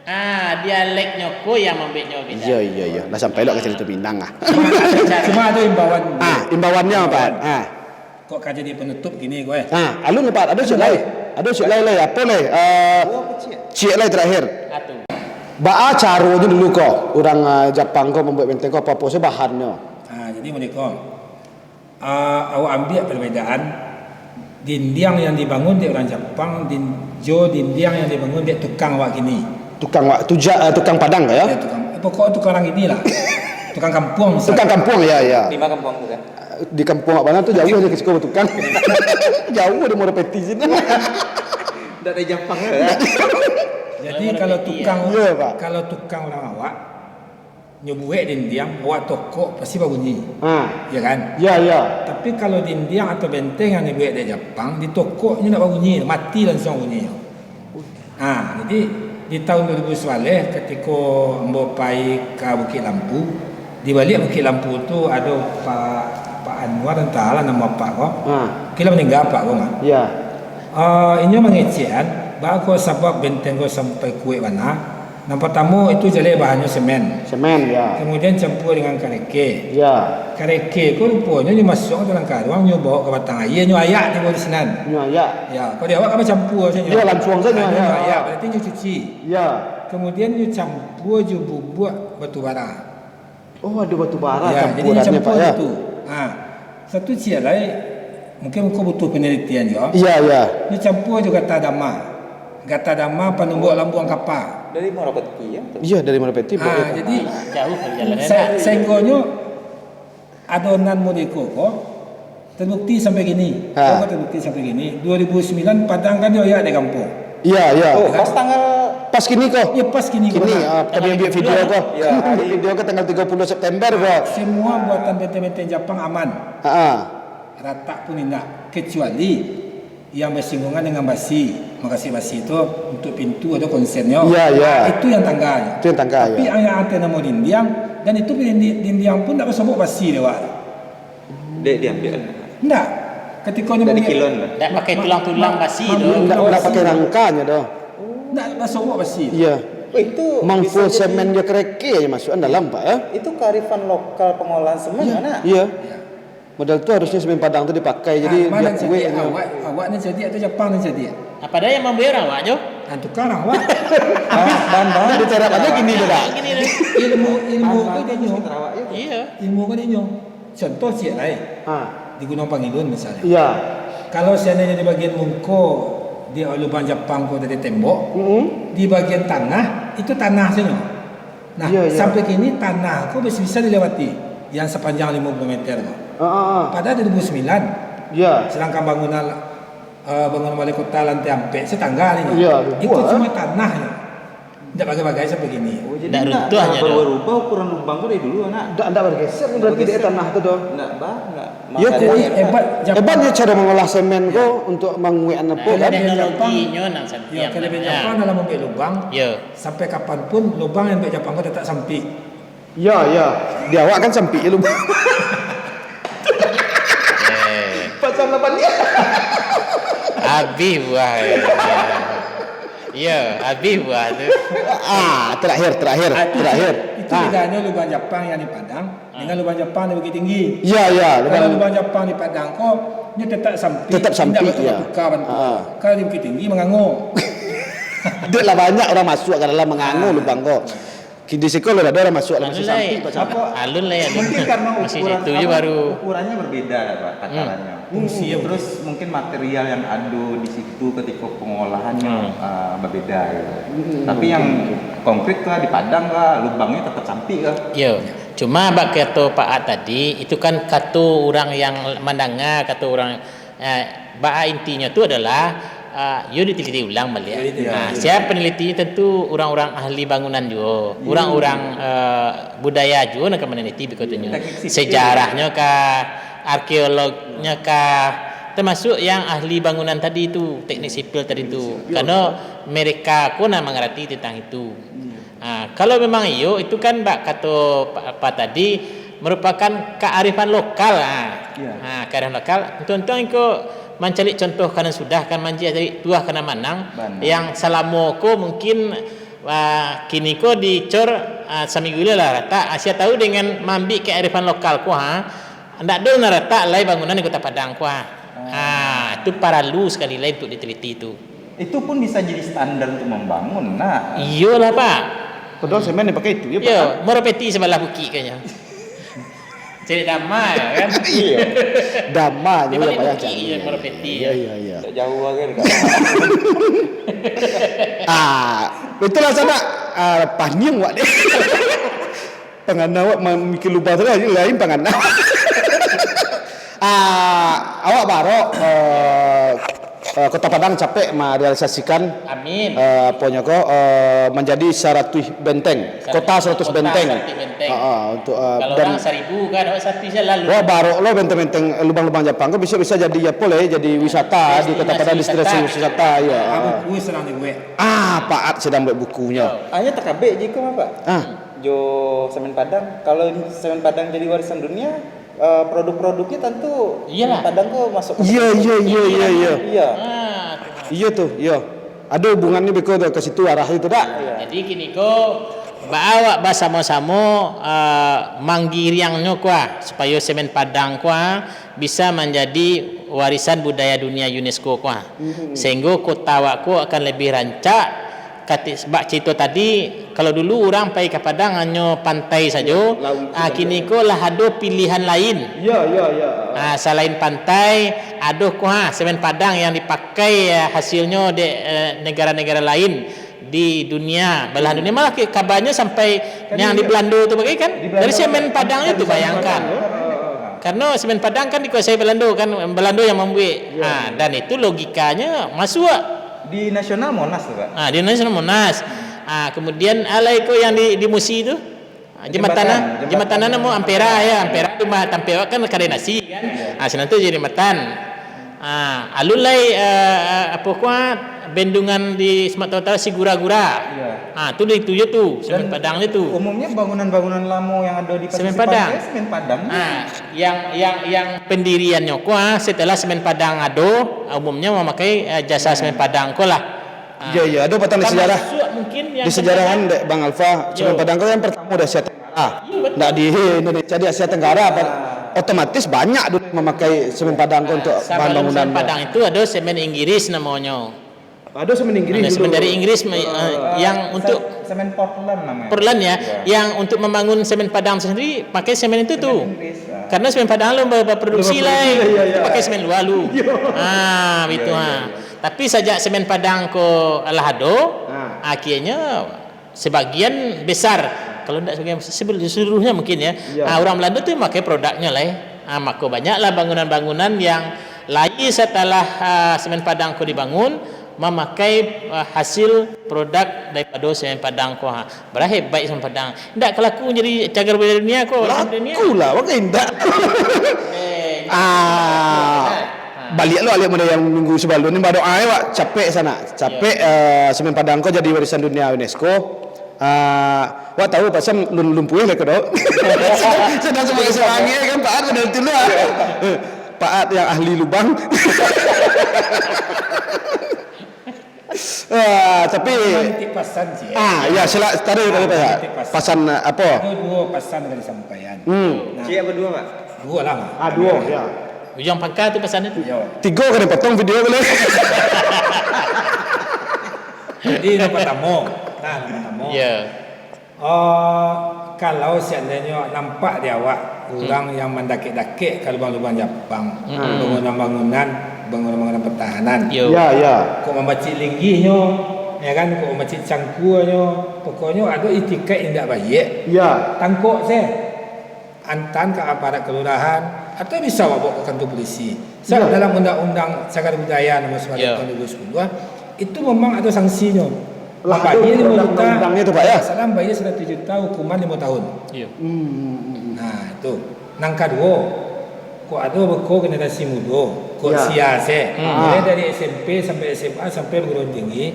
Ah, dialeknyo ko yang mambueknyo beda. Iyo, iyo, iyo. Lah sampai lo ka carito Minang ah. Cuma ado imbauan. Ah, imbauannyo apo? Ah. Kok ka jadi panutup kini ko, eh? Ah, alun lah, Pak. Ado ciek lai. Ado ciek lai, lai. Apo lai? Eh, ciek lai terakhir. Atu. Baa caronyo dulu ko, urang, eh, Japang ko mambuek benteng ko, apo-apo se bahannyo? Ah, jadi model ko. Ah, awak ambiak perbedaan dindiang yang dibangun dek urang Japang, din-, jo dindiang yang dibangun dek tukang awak kini. Tukang awak, tuja-, eh, tukang Padang ka, yo? Ya, tukang, eh, pokok tukang urang kini lah. Tukang kampuang, misal. Tukang kampuang, ya, ya. Di ma kampuang tu, kan? Di kampuang awak bana tu jauah se ka siko batukang. Jauah dari Muaro Peti sinan. Ndak dari Japang, kan? Jadi, kalau tukang, iya, Pak, kalau tukang urang awak, nyo buek dindiang, awak tokok, pasti babunyi. Ha. Ya kan? Ya, ya. Tapi kalau dindiang atau benteng yang dibuek dari Japang, ditokoknyo ndak babunyi, mati langsung bunyinyo. Ha, jadi di tahun dua ribu sabaleh, katiko ambo pai ka Bukik Lampu, di baliak Bukik Lampu tu ado Pak, Pak Anwar, antahlah namo apak ko. Ha. Mungkin lah maningga apak ko mah. Ya. Ah, inyo mangecekan, baa ko sabab benteng ko sampai kuek bana. Nan partamo itu jaleh bahannyo semen. Semen, ya. Kemudian campua dengan kareke. Ya. Kareke ko ruponyo nyo masuak dalam karuang, nyo baok ka batang aia, nyo ayak tibo di sinan. Nyo ayak. Ya, kalau di awak kan bacampua sajo. Ya, lansuang sajo, nyo ayak. Nyo ayak, berarti nyo cuci. Ya. Kemudian nyo campua jo bubuak batu bara. Oh, ado batu bara, ya, jadi campuarannyo, Pak, campua ya? Itu. Ha. Satu ciek lai, mungkin ko butuh penelitian juo. Iya, iya. Nyo campua jo gata dama. Gata dama panumbuk lambuang kapa. Dari Muaro Peti, ya? Iya, dari Muaro Peti, ha, jadi jauh perjalanan. Sa-, sahinggonyo adonan model iko ko, terbukti sampai kini. Ha. Kok terbukti sampai kini? Dua ribu sembilan Padang kan dioyak dek kampuang. Iya, iya. Oh, kan? Pas tanggal, pas kini ko. Iya, pas kini ko. Kini, ah, kami ambil video ko. Iya, hari video ko tanggal tiga puluh September ko. Semua buatan benteng-benteng Japang aman. Ha, ha. Ratak pun indak. Kecuali yang bersinggungan dengan basi. Makasih basi tu untuk pintu ada konsepnyo. Iya, iya. Ah, itu yang tangga. Itu yang tangga, tapi iya, yang, yang atas nama dindiang, dan itu dindi-, dindiang pun ndak basobok basi dek awak. Dek diambiak. Ndak. Katiko nyo ndak mambuek, dikilon lah. Ndak pakai ma-, tulang-tulang ma-, basi tu. Mambuek tulang basi. Ndak, ndak pakai rangkanyo doh. Ndak basobok basi. Iya. Oh, itu mangko bisa jadi semen jo kereke aja masuakan dalam, Pak, ya. Itu kearifan lokal pengolahan semen, iya, mana? Iya. Iya. Model tu harusnya semen Padang tu dipakai. Ah, jadi biar kuek. Awak, awak ni jadi atau Japang ni jadi? Apa ada yang mambuek awak jo? Ah, tukang awak. Bahan, bahan, bahan. Ndak dicari aja gini tu dah. Gini tu. Ilmu, ilmu ko dinyo. Iya. Ilmu ko dinyo. Contoh ciek lai, ha, di Gunuang Pangilun misalnyo. Iya. Kalau seandainya di bagian muko, di lubang Japang ko dari tembok, mm-mm, di bagian tangah, itu tanah sajo. Nah, iya, iya, sampai kini tanah ko masih bisa dilewati, yang sepanjang lima puluh meter ko. Ah, ah, ah. Pada dua ribu sembilan, iya, sedangkan bangunan, eh, bangunan balai kota lantai ampek, setangga ni. Iya, itu cuma tanah ni. Ndak bagai-bagai sampai kini. Oh, jadi ndak, ndak runtuh aja dah. Barubah-rubah ukuran lubang tu dari dulu, nak? Ndak, ndak bergeser berarti dari tanah tu doh. Ndak, bah, ndak. Iya, makanya kuat. Hebat Japang. Hebatnya cara mengolah semen ko untuk menguatkan apa kan? Teknologinyo nan santiang. Iya, kelebihan Japang dalam membuat lubang. Iya. Sampai kapan pun lubang yang dibuat Japang ko tetap sempit. Iya, iya. Di awak kan sempit je lubang. Eh. Pasang lapan dia. Habis buah. Iya, habis buah tu. Ah, terakhir, terakhir, ah, itu, terakhir. Itu, ah, bedanya lubang Japang yang di Padang, ah, dengan lubang Japang di Bukittinggi. Iya, iya, kalau lubang, lubang Japang di Padang ko, dia tetap sempit, tetap sempit, tidak bertukar-tukar bentuk. Ah. Kalau di Bukittinggi, mengango. Dek lah banyak orang masuk ke dalam, mengango, ah, lubang ko. Di siko lah ado lah masuak lah, masih sampik, Pak. Alun lah, alun. Mungkin karena masih ukuran situ je apa, baru. Ukurannya berbeda lah, Pak, takarannya. Fungsi ya. Terus mungkin material yang ada di situ ketika pengolahannya Hmm. ah, berbeda gitu. Tapi yang konkrit kah, di Padang kah, lubangnya tetap sampik kah? Yo, cuma bak kato Pak At tadi, itu kan kato urang yang mandanga, kato urang, eh, baa intinyo tu adalah, ah, yo diteliti ulang baliak. Yo, diteliti. Ah, sia peneliti tentu urang-urang ahli bangunan juo, urang-urang eh, budaya juo nan ka maneliti bikotunyo. Teknik sipil. Sejarahnyo kah, arkeolognyo kah, termasuk yang ahli bangunan tadi tu, teknik sipil tadi tu. Karena mereka ko nan mangarati tentang itu. Ah, kalau memang iyo, itu kan bak kato pa- apa tadi, merupakan kearifan lokal. Ah. Ya. Ah, kearifan lokal. Untuang-untuang iko mancaliak contoh ka nan sudah, kan mancaliak tuah ka nan manang. Bana. Yang salamo ko mungkin ah, kini ko dicor ah, saminggu ilo lah ratak. Ah, sia tahu dengan maambiak kearifan lokal ko ha. Ndak ado nan ratak lai bangunan di Kota Padang ko ha. Ah, itu paralu sekali lai untuk diteliti tu. Itu pun bisa jadi standar untuk membangun, nah. Iyolah, Pak. Padahal semen dipakai itu, ya, Pak? Yo, Moropetik sebelah bukik kayaknya. Cari damai kan? Iya. Damai Di juga, balik Pak, ya, bukik cari. Ya, Moropetik. Iya, iya, iya. Tak jauh lah kan. Ah, itulah sanak. Ah, paniang wak deh. Pangana wak mamikir lubang tu lah, lain pangana. Ah, awak barok eh, eh, Kota Padang capek merealisasikan Amin. eh, aponyo ko eh, menjadi saratuih benteng. Kota saratuih Kota benteng. Saratuih Benteng. Ah, ah, untuk eh, Kalau dan orang saribu kan, awak saratuih saja lalu. Wah, barok lo benteng-benteng eh, lubang-lubang Japang ko bisa-bisa jadi apa lah ya, jadi wisata di Kota Padang, destinasi wisata ya. Ah, buku sedang dibuat. Ah, Pak At sedang buat bukunya. Hanya takabek je kau apa? Ah. Jo semen Padang. Kalau semen Padang jadi warisan dunia, eh, produk-produknya tentu Iyalah. Padang kau masuk. Iya, iya, iya, iya, iya. Iya. Ah, Iya tuh, iya. Ada hubungannya beko tuh ke situ arah itu dak? Jadi kini ko baa awak basamo-samo uh, manggiriangnyo kuah supayo semen Padang kuah bisa manjadi warisan budaya dunia UNESCO kuah. Sehingga kota awak ko akan lebih rancak. Kati bak cerita tadi, kalau dulu urang pai ka Padang hanyo pantai sajo, Lauik ah, sajo. Kini ko lah ado pilihan lain. Iya, iya, iya. Ah, salain pantai, ado kuah semen Padang yang dipakai ah, hasilnyo dek eh, negara-negara lain di dunia, belahan dunia. Malah kabarnyo sampai yang di Belanda tu bagai kan, dari semen Padang itu, bayangkan. Karena semen Padang kan dikuasai Belanda kan, Belanda yang membuat. Ah, dan itu logikanya masuk. Di Nasional Monas tu, Pak. Ah, di Nasional Monas. Ah, kemudian alai ko yang di, di Musi tu. Ah, jembatan, Jembatan, ah, jembatan jembatan. Namo Ampera ya, Ampera tu mah tampil kan kadai nasi kan. Ah, sinan tu jadi jembatan. Ah, alun lai eh, eh, apa kuah bendungan di Sumatera Utara Sigura-gura. Iya. Ah, tu dari tu je tu, semen Padang je tu. Umumnya bangunan-bangunan lama yang ada di Semen pesisir Padang. pantai semen Padang. Ah, yang yang yang pendiriannyo kuah setelah semen Padang ado, umumnya memakai eh, jasa semen Padang ko lah. Ah. Iya, iya, ada patang di sejarah. Termasuk mungkin yang Di sejarahan tentang dek Bang Alfa, semen Yo. Padang ko yang pertama di Asia Tenggara. Iya, betul. Ndak di Indonesia, di Asia Tenggara, otomatis banyak dulu memakai semen Padang ko untuk bahan Sebelum bangunan. semen Padang itu ada semen Inggris namanya. Ada semen Inggris Ada dulu. semen dari Inggris me- Eh, eh, yang se- untuk semen Portland namanya. Portland ya, Iya. yang untuk membangun semen Padang sendiri pakai semen itu tuh. Inggris, ah. Karena semen Padang lu ber- berproduksi Berproduksi, lah, iya, iya. pakai semen luar lu. Ah, begitu ha. Tapi sejak semen Padang ko lah ado, Ah. akhirnya sebagian besar, kalau tidak sebagian besar, sebel- seluruhnya mungkin ya, Iya. ah, orang Belanda tu pakai produknya lah. Ah, maka banyaklah bangunan-bangunan yang lahir setelah ah, semen Padang ko dibangun memakai ah, hasil produk daripada semen Padang ko ha. Barahe baik semen Padang. Ndak kalaku jadi cagar budaya dunia ko. Dunia. Laku lah, wakai ndak. Eh, Ah, balik lo aliak muda yang minggu sebelum ni, badoa ya, wak, capek sana. Capek eh, semen Padang ko jadi warisan dunia UNESCO. Ah, wak tahu pasal lun lumpuih lah ko dok. Sedang sebagai semangat kan Pak At pada itu lah. Pak At yang ahli lubang. Ah, tapi Nanti pasan sih. Ah, ya, sila tadi tadi Pak. Nanti pasan. Pasan apa? Ada dua pasan dari sampaian. Hmm. Nah, Cik apa dua, Pak? Dua lah. Ah, dua ya. Ujung pangka tu pesan itu. Yo. Tiga kena potong video boleh. Jadi yang pertama. Nah, yang pertama. Ya. Oh, kalau seandainyo nampak di awak, hmm, urang yang mandakek-dakek ka lubang-lubang Japang, hmm, bangunan-bangunan, bangunan-bangunan pertahanan. Yo. Ya, ya. Kok mamacik linggihnyo, ya kan, kok mamacik cangkuanyo, pokoknyo ado itikaik indak baiak. Ya. Tangkok se. Antaan ka aparat kelurahan, atau bisa awak bawa ka kantua polisi. Sabab, iyo, dalam Undang-Undang Cagar Budaya Nomor Sambilan, iyo, tahun dua ribu sepuluh, ah, itu memang ada sanksinya. Lah, bayia limo juta, undang-undangnya tu, Pak, ya? Salah bayia saratus juta, hukuman limo tahun. Iyo. Hmm, hmm, hmm, hmm. Nah, itu. Nan kaduo, kok ado beko generasi mudo, kok, ya, sia se, hmm, mulai dari S M P sampai S M A sampai perguruan tinggi,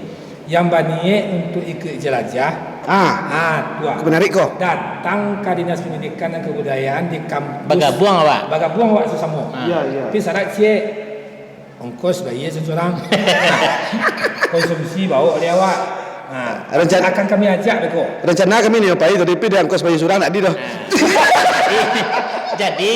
yang baniaik untuk ikut jelajah, ah, ah, tu ah, aku menarik ko. Datang ka Dinas Pendidikan dan Kebudayaan di kampus. Bagabuang awak? Bagabuang awak sasamo. Ah. Ya, ya. Tapi syarat ciek, ongkos bayia surang-surang. Konsumsi bawa oleh awak. Ah, rencana akan kami ajak beko. Rencana kami ni, Pak, tapi diongkos bayia surang ndak di doh. Ah. Jadi,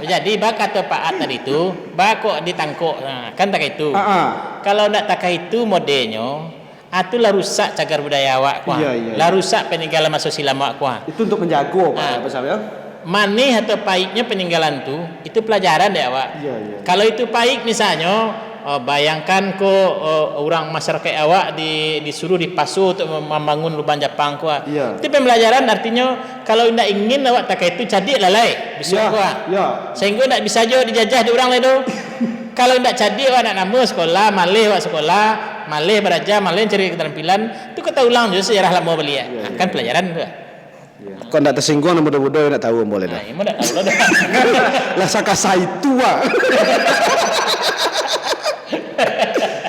jadi, bakato Pak At tadi tu, bako ditangkok, nah, kan tak itu. Ah, ah. Kalau ndak takah itu modelnyo, ah, tu lah rusak cagar budaya awak, kuah. Iya, iya, lah, iya, rusak peninggalan maso silam awak, kuah. Itu untuk menjago, Pak, ah, ya, Pak Sam, ya? Manih atau paiknyo peninggalan tu, itu pelajaran dek awak. Iya, iya, iya. Kalau itu paik misalnyo, oh, bayangkan ko, oh, urang masyarakat awak di, disuruh dipaso untuk mem-, mambangun lubang Japang, kuah. Iya. Itu pembelajaran, artinyo, kalau indak ingin awak takah itu, cadiak lah lai, bisuak, iya, kuah. Iya. Sehingga indak bisa jo dijajah di urang lai tu. Kalau indak cadiak awak nak namo sekolah, maleh awak sekolah, maleh baraja, maleh cari keterampilan, tu ka taulang juo sejarah lamo baliak. Iya, ah, iya, kan iya. Pelajaran tu. Iya. Kok ndak tasingguang, nan mudo-mudo ndak tahu, ambo lai dah. Nah, ambo ndak tahu lah dah. Lah sakasa itu, ah.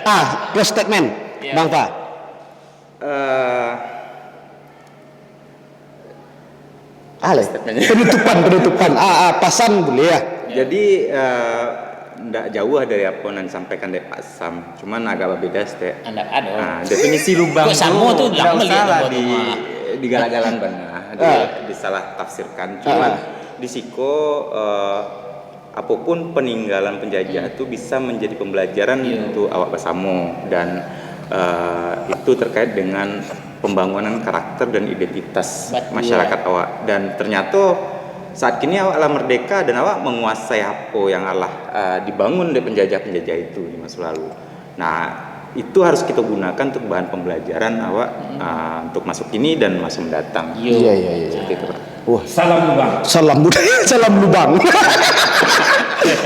Ah, close statement, iya, Bang Fa. Eh, Ah, lai. Statementnya. Penutupan, penutupan. Ah, ah, pasan buliah. Ya. Jadi, eh, ndak jauah dari apo nan disampaikan dek Pak Sam, cuman agak babeda saketek. Ndak ado. Ah, definisi lubang tu ndak usah lah di, digalang-galang bana, di, ah, disalah tafsirkan. Cuman, ah, di siko, eh, apapun peninggalan penjajah, hmm, tu bisa menjadi pembelajaran, iya, untuk awak basamo, dan, eh, itu terkait dengan pembangunan karakter dan identitas, betul, masyarakat awak. Dan ternyato saat kini awak lah merdeka dan awak menguasai apo yang alah, eh, dibangun dek penjajah-penjajah itu di masa lalu. Nah, itu harus kita gunakan untuk bahan pembelajaran awak, hmm, ah, untuk masuk kini dan masa mendatang. Yo. Iya, iya, iya, iya. Seperti itu, Pak. Wah. Salam lubang. Salam lubang. Salam lubang.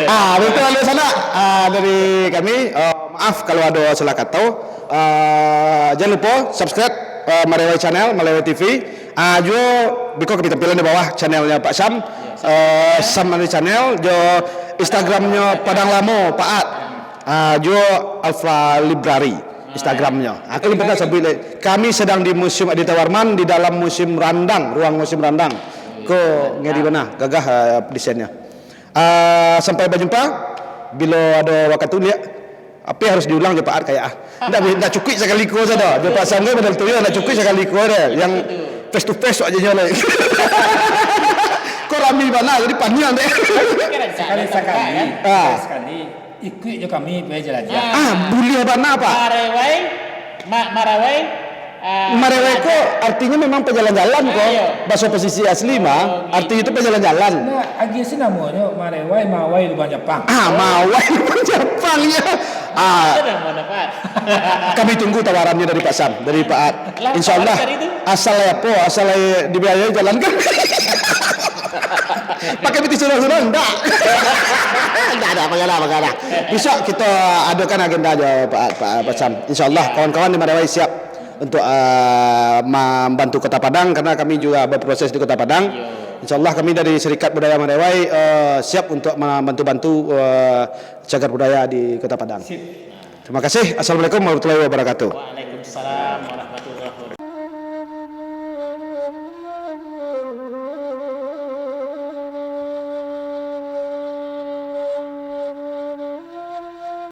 Ah, betul, anu sanak. Ah, dari kami, eh, maaf kalau ado salah kato. Ah, jangan lupa subscribe, eh, Marewai Channel, Marewai T V. Ah, juo biko kami tampilan di bawah channelnya Pak Sam. Ya, eh, Sam Mani Channel, jo Instagramnya Padang Lamo, Pak At. Ah, juo Alfa Library Instagramnya. Aku belum pernah sebut lagi. Kami sedang di Museum Aditya Warman, di dalam museum randang, ruang museum randang. Ko ngeri bana, gagah, ah, desainnya. Ah, sampai bajumpa, bilo ado wakatu liak. Apo harus diulang jo Pak At kayak ah. Ndak, ndak cukuik sakali ko sajo. Jo Pak Sam ko model tu yo, ndak cukuik sakali ko deh. Yang face to face aja nyo lai. Ko rami bana, jadi paniang deh. Sekali-sekali. Ah. Sekali-sekali. Ikuik jo kami pai jelajah. Ah, buliah bana, Pak. Marewai, ma-, Marewai, ah, Marewai ko artinyo memang pajalan-jalan ko. Ah, iyo. Baso pasisia asli mah, oh, gitu. Artinyo tu pajalan-jalan. Nah, agiah se namonyo Marewai, Mawai Lubang Japang. Ah, Mawai Lubang Japang, ya. Ah. Itu namo, Pak. Kami tunggu tawarannyo dari Pak Sam, dari Pak At. Lah, insyaallah. Tawar tadi tu. Asal apo, asal dibiayai jalan kan. Pakai piti surang-surang, ndak. Ndak, ndak, bagalah, bagalah. Besok kita adakan agenda je, Pak, Pak, Pak Sam. InsyaAllah, kawan-kawan di Marewai siap untuk, eh, membantu Kota Padang, karena kami juga berproses di Kota Padang. Iya. InsyaAllah, kami dari Serikat Budaya Marewai, eh, siap untuk membantu-bantu, eh, cagar budaya di Kota Padang. Sip. Terima kasih. Assalamualaikum warahmatullahi wabarakatuh. Waalaikumsalam warahmatullahi wabarakatuh.